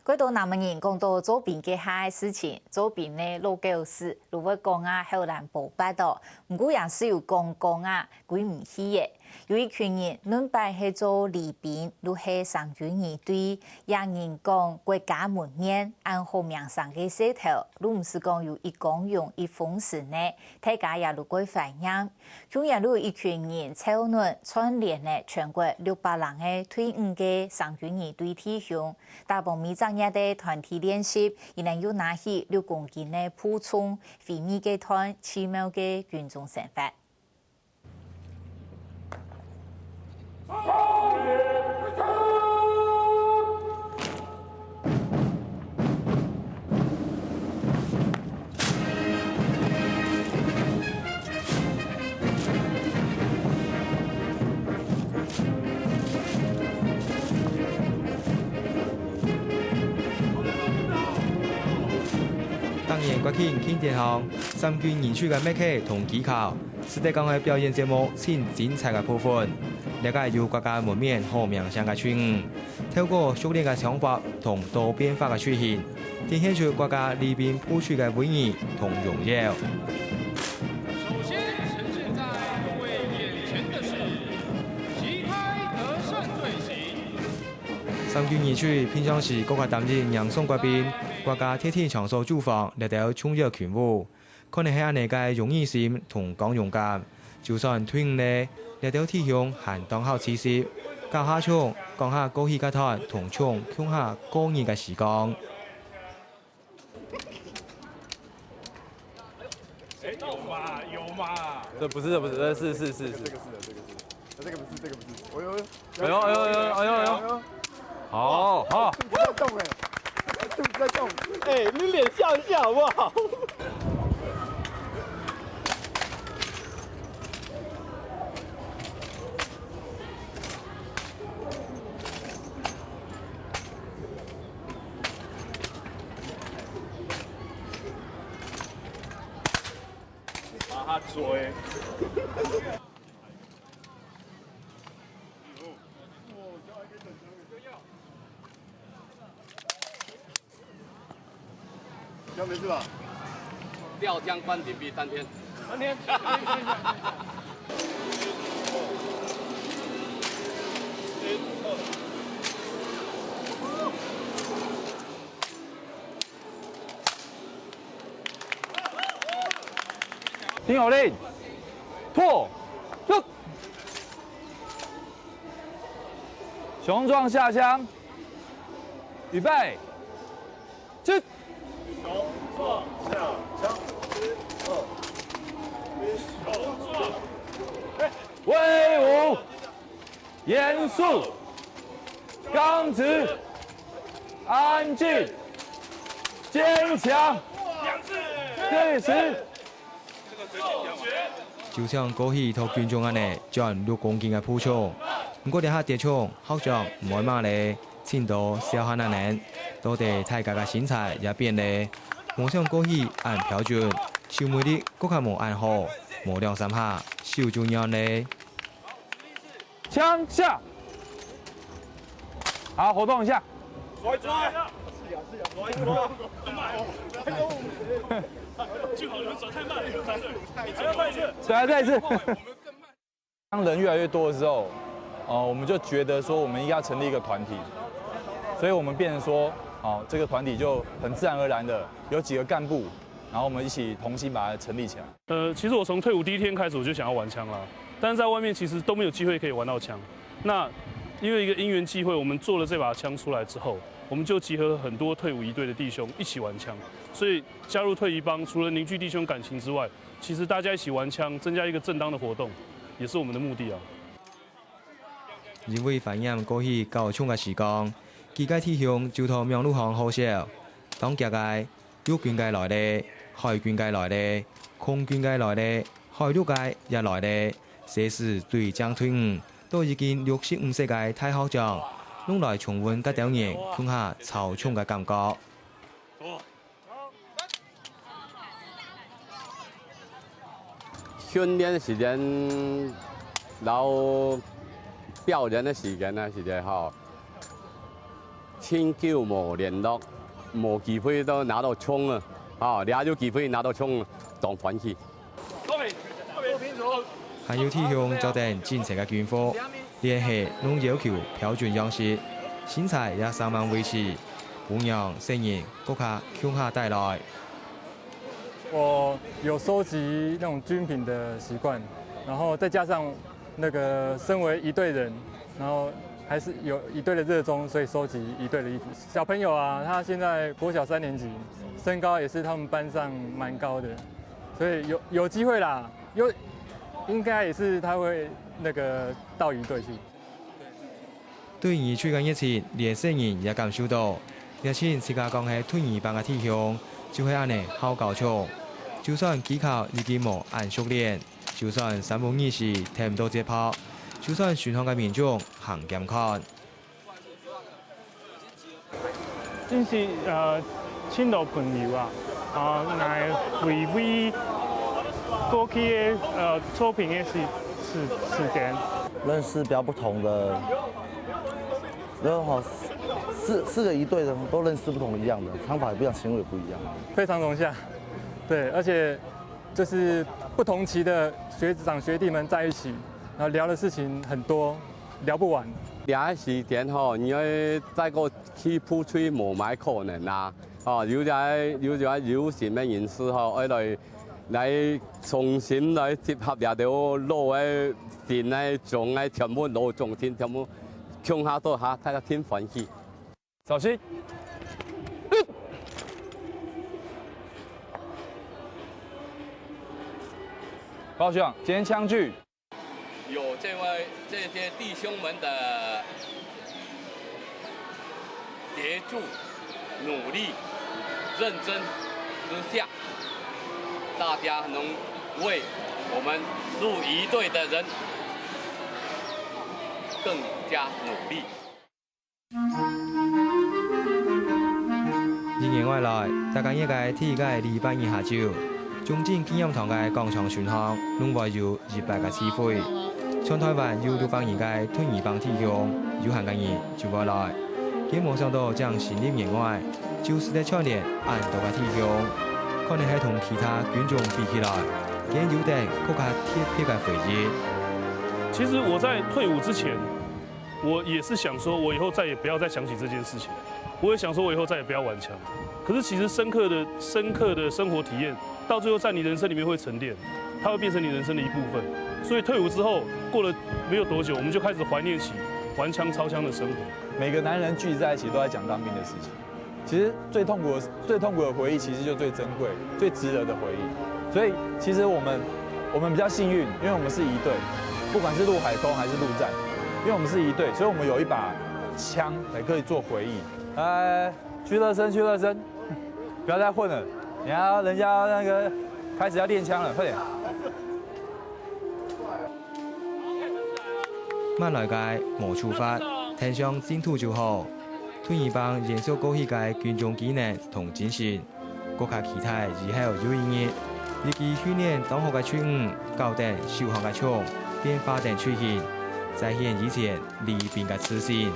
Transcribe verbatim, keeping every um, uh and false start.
蓋多南門人講到做兵該下个事情，做兵呢老狗屎，就會講啊口瀾波拔哦。毋過也係有講講啊，歸毋去个。有一群人，論擺係做禮兵，就係三軍儀隊，也人講國家門面，恁好名聲个事頭，就毋使講有一光榮、一風神呢，大家也就蓋懷念。 舊年就有一群人湊攏串聯呢全國六百零个退伍个三軍儀隊弟兄，打幫每隻月个團體練習，佢等又拿起六公斤个負重，揮舞个團，奇妙个軍中生活。 當然，國慶慶典項，三軍儀隊个默契同技巧，使得講係表演節目盡精彩个部分。這個有國家門面好名聲个隊伍， 透過熟練个槍法同多變化个隊形，展現出國家禮兵部隊个威儀同榮耀。首先呈現在各位眼前的是旗開得勝隊形。三軍儀隊平常時閣較擔任迎送國賓、國家特定場所駐防這兜重要勤務。 可能係恁呢个榮譽心同光榮感。就算退伍了，這兜弟兄還當好聚集，搞下銃，講下過去个段同銃共下過日个時光。哎，有嘛，有嘛。這不是，這不是，這是，是，是，是。這個是的，這個是的。這個不是，這個不是。哎呦，哎呦，哎呦，哎呦，哎呦。好，好。肚子在動哎，肚子在動。哎，你臉笑一下好不好？ 把他追。应该没事吧？吊枪关紧闭三天。三天。听好令，破，入。雄壮下枪，预备，起。雄壮下枪，十、二、一，雄壮。威武，严肃，刚直，安静，坚强，确实。 就像過去托軍中恁呢，轉六公斤个負重。毋過這下跌重，學長毋會罵咧，盡多笑哈哈等，到底大家个身材也變咧，無像過去恁標準，手尾力更加無恁好，無兩三下，手就軟咧。 枪下。好，活动一下。走一走，走一走，走一走。最好有人走太慢了，还要再一次。再来，再一次。当人越来越多的时候，呃，我们就觉得说我们应该要成立一个团体，所以我们变成说，哦，这个团体就很自然而然的有几个干部，然后我们一起同心把它成立起来。 呃，其实我从退伍第一天开始，我就想要玩枪啦，但是在外面其实都没有机会可以玩到枪。那因为一个因缘际会，我们做了这把枪出来之后，我们就集合了很多退伍仪队的弟兄一起玩枪，所以加入退仪帮，除了凝聚弟兄感情之外，其实大家一起玩枪，增加一个正当的活动，也是我们的目的啊。因為懷念過去較衝个時光，幾个弟兄就到網路項號召，當遽个 陸軍个來咧，海軍个來咧，空軍个來咧，海陸个也來咧，隨時對正隊伍，都已經六十五歲个大學長，攏來重溫該兜年共下操銃个感覺。訓練時間，然後表演个時間啊，時間吼。盡久無聯絡，無機會都拿到銃啊！啊，這有機會拿到銃，當歡喜。還有弟兄著等精神个軍服，聯係攏要求標準樣式，身材也相當維持，分娘細人各家共下帶來。我有收集那種军品的习惯，然后再加上那个身为一队人，然后还是有一队的热衷，所以收集一队的衣服。小朋友啊，他现在国小三年级，身高也是他们班上蛮高的，所以有有机会啦，有应该也是他会那个到一队去。對兒童个熱情，連細人也感受到。這陣自家講係隊二班个弟兄，就係恁呢好搞笑。就算技巧已經無恁熟練，就算三不二時聽毋到節拍，就算身項个民眾行兼看。 真係呃，盡多朋友啊，啊，來回味過去个呃作品个時時時間。认识比较不同的，然后哈四四个一队的都认识不同一样的，唱法也不一样，行为也不一样。非常荣幸，对，而且就是不同期的学长学弟们在一起，然后聊的事情很多，聊不完。這時間吼，你愛再過去補習無麼个可能啊！吼，有這有這有心个人士吼，愛來來重新來集合這兜老个、新个、中个，全部老中青全部共下到下，大家盡歡喜。小心！高雄，今天枪具。 有这位这些弟兄们的协助、努力、认真之下，大家能为我们陆仪队的人更加努力。 一年外來，大家約个第一个禮拜日下晝，中正紀念堂个廣場脣項，攏會有一百个聚會。全台灣有六百人个隊二幫弟兄，有閒个人就會來。佢無想到正成立年外，就使得串聯恁多个弟兄，可能係同其他軍中比起來，更有等更加特別个回憶。其实我在退伍之前， 我也是想说，我以后再也不要再想起这件事情。我也想说，我以后再也不要玩枪。可是其实深刻的、深刻的生活体验，到最后在你人生里面会沉淀，它会变成你人生的一部分。所以退伍之后，过了没有多久，我们就开始怀念起玩枪操枪的生活。每个男人聚集在一起，都在讲当兵的事情。其实最痛苦的、最痛苦的回忆，其实就最珍贵、最值得的回忆。所以其实我们我们比较幸运，因为我们是一队，不管是陆海空还是陆战，因为我们是一队，所以我们有一把枪才可以做回忆。来，去热身，去热身，不要再混了。你要人家那个开始要练枪了，快点。慢來个，無處罰，天上淨土就好。退二幫延續過去个軍中技能同精神。 更加期待以後有一日，一支訓練當好个隊伍，搞等手項个銃，變化等隊形，再現以前利兵个自信。